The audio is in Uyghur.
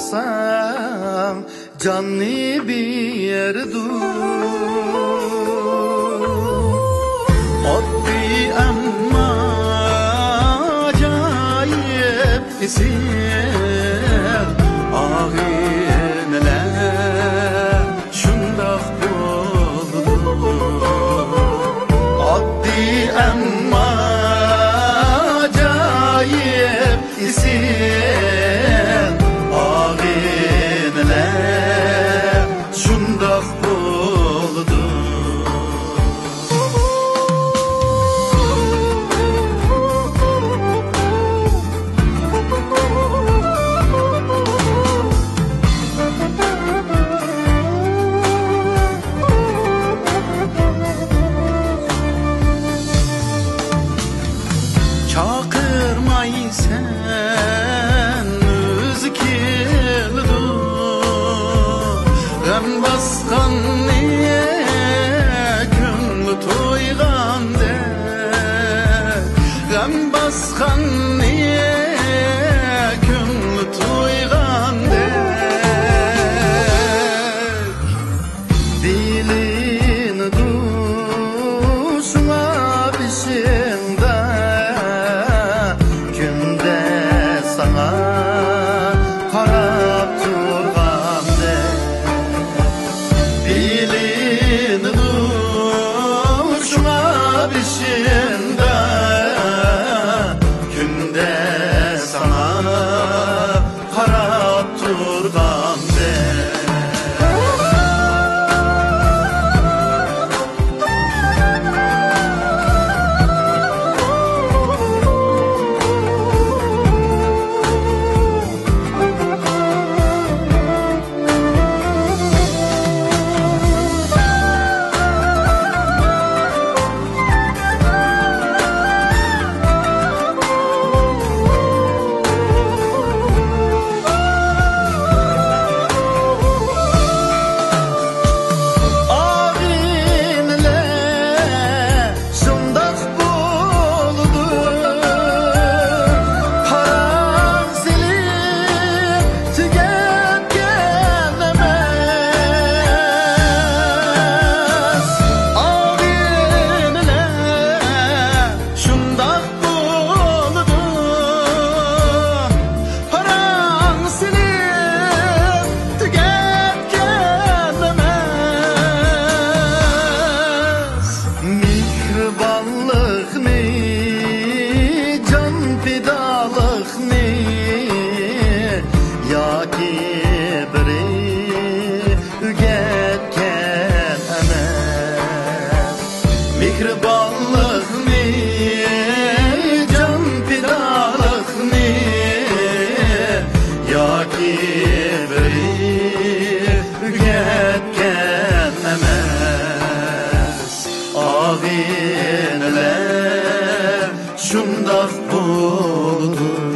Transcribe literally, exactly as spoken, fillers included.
ساڭا جاننى بېرىدۇ. ئاددىي ئەمما ئاجايىپ ئېسىل ئاغىنىلەر شۇنداق بولىدۇ. ئاددىي ئەمما ئاجايىپ ئېسىل ئاغىنىلەر شۇنداق بولىدۇ. چاقىرمايسەن، ئۆزى كېلىدۇ. غەم باسقاننى كۆڭلى تويغاندەك، غەم باسقاننى كۆڭلى تويغاندەك. بىلىنىدۇ شۇڭا بېشىڭدا، كۈندە ساڭا قاراپ تۇرغاندەك. بىلىنىدۇ شۇڭا بېشىڭدا، كۈندە ساڭا قاراپ تۇرغاندەك. ئاغىنىلەر شۇنداق بولىدۇ، پاراڭ سېلىپ تۈگەتكەن ئەمەس. ئاغىنىلەر شۇنداق بولىدۇ، پاراڭ سېلىپ تۈگەتكەن ئەمەس. مېھرىبانلىقنى، جان پىدالىقنى ياكى بىرى ئۆگەتكەن ئەمەس. مېھرىبانلىقنى، جان پىدالىقنى ياكى بىرى ئۆگەتكەن ئەمەس. ئاغىنىلەر شۇنداق بولىدۇ.